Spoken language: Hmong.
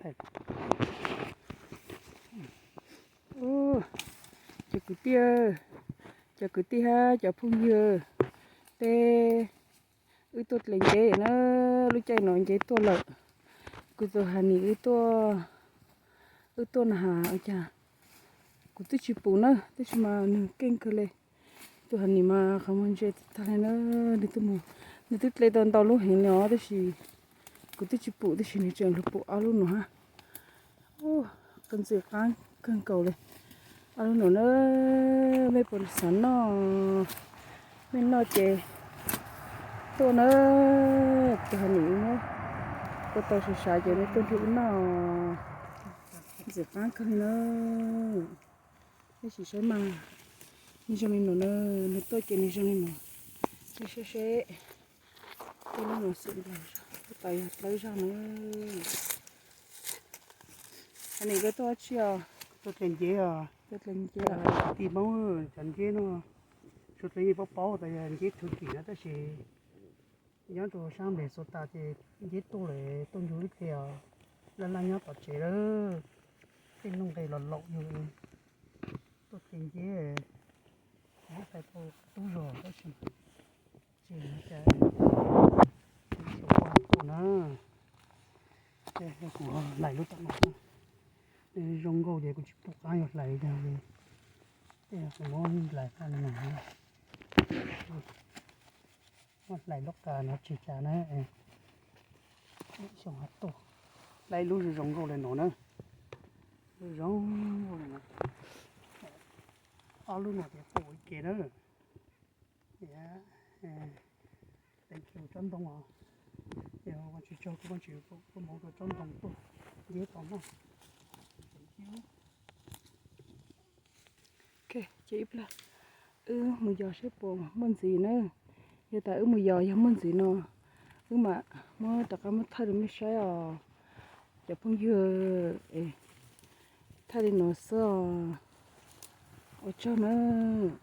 Cov kwv tij, cov kwv tij hab cov phooj ywg, peb wb tuaj dle nceb na, lub caij no nceb tuaj lawm. Kuv tus honey wb tuaj, wb tuaj na has ua cas kuv twb tsis pum na, tab sis mas nws keej kawg li. Tus honey mas qhov muag ntse tag li na, nws twb mus, nws twb dle tau ntau lub heev li os, tab sis kuv twb tsis pum, tab sis nws tseem lug pum ob lub no hab. Qee ntxim qaab kawg nkaus li. Ob lub no na, mej puas xav noj? Mej noj ces tuaj na, tus honey muab kua tau sav sav ces mej tuaj nrug wb noj. Ntxim qaab kawg li na. Mej sim saib mas, nws zoo li no na, nws tuaj ces nws zoo li no. Mej saib seb, tus lub no xwb, tab tom yog dlawb zog na. Honey, koj tuaj dab tsi os? Tuaj dle nceb os. Tuaj dle nceb. Kwv tij Hmoob, cov nceb no suav dlawg yeej paub paub tas yog nceb Turkey na, tab sis nyob rau saab Minnesota ces nceb tuaj lawm, tuaj nrug wb dle os. Laj laj nyob tom tsev lawm, tej nuj nqes los laum yug tuaj dle nceb. Kuv muab hlais tau tub zog tab sis tsis ua cas, kuv na, kuv hlais lub tom no, nws zoo nkauj ces kuv tsis pum qaab yuav hlais li cas li. Tej kuv muab hlais qab no, muab hlais lub qab no tsis cas na. Xyoo hab tuaj hlais lub zoo zoo nkauj li no na, zoo nkauj li no. Ob lub no ces pum ua ke na. Thank you tsob ntoo os. Yog Vaajtswv tsaug, kuv Vaajtswv kuj moog rua tsob ntoo tuaj nceb tau noj. Ces ib plag wb mus yos saib puas muaj ntxiv na. Yog tas wb mus yos yog muaj ntxiv no, wb mam muab rov qab muab thaij rau mej saib os. Cov phooj ywg, thaij li no xwb os. Ua tsaug nawb.